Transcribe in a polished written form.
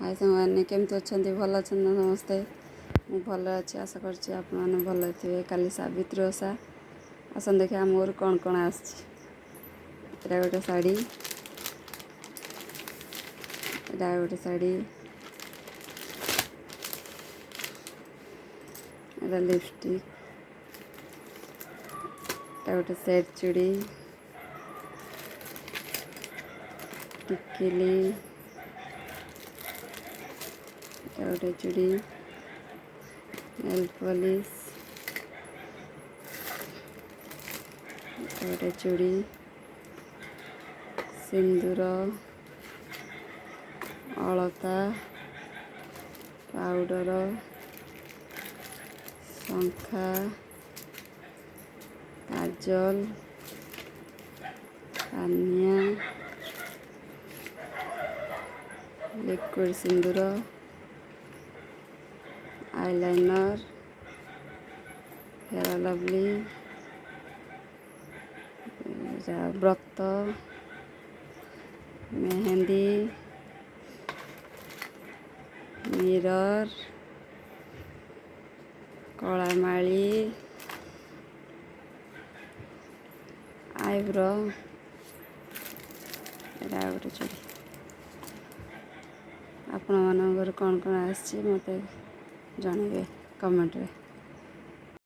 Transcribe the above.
High ସାଙ୍ଗମାନେ, କେମିତି ଅଛନ୍ତି? ଭଲ ଅଛନ୍ତି ନା ସମସ୍ତେ? ମୁଁ ଭଲ ଅଛି, ଆଶା କରୁଛି ଆପଣମାନେ ଭଲ ଥିବେ। କାଲି ସାବିତ୍ରୀ ଓଷା। ଆସନ୍ତୁ ଦେଖିବା ମୋର କ'ଣ କ'ଣ ଆସିଛି। ଏଇଟା ଗୋଟେ ଶାଢ଼ୀ, ଏଇଟା ଗୋଟେ ଶାଢ଼ୀ, ଏଇଟା ଲିପଷ୍ଟିକ୍, ଏଇଟା ଗୋଟେ ସେଟ୍ ଚୁଡ଼ି, ଟିକିଲି, ଏଇଟା ଗୋଟେ ଚୁଡ଼ି, ନେଲ୍ ପଲିସ୍, ଏଇଟା ଗୋଟେ ଚୁଡ଼ି, ସିନ୍ଦୁର, ଅଳତା, ପାଉଡ଼ର, ଶଙ୍ଖା, କାଜଲ, ପାନିଆ, ଲିକ୍ୱିଡ଼ ସିନ୍ଦୁର, ଆଇଲାଇନର୍, ଫେୟାର ଲଭଲି, ବ୍ରତ, ମେହେନ୍ଦି, ମିରର୍, କଳାମାଳି, ଆଇବ୍ରୋ, ଏଇଟା ଆଉ ଗୋଟେ ଚୁଡ଼ି। ଆପଣମାନଙ୍କର କ'ଣ କ'ଣ ଆସିଛି, ମୋତେ ଜଣାଇବେ କମେଣ୍ଟରେ।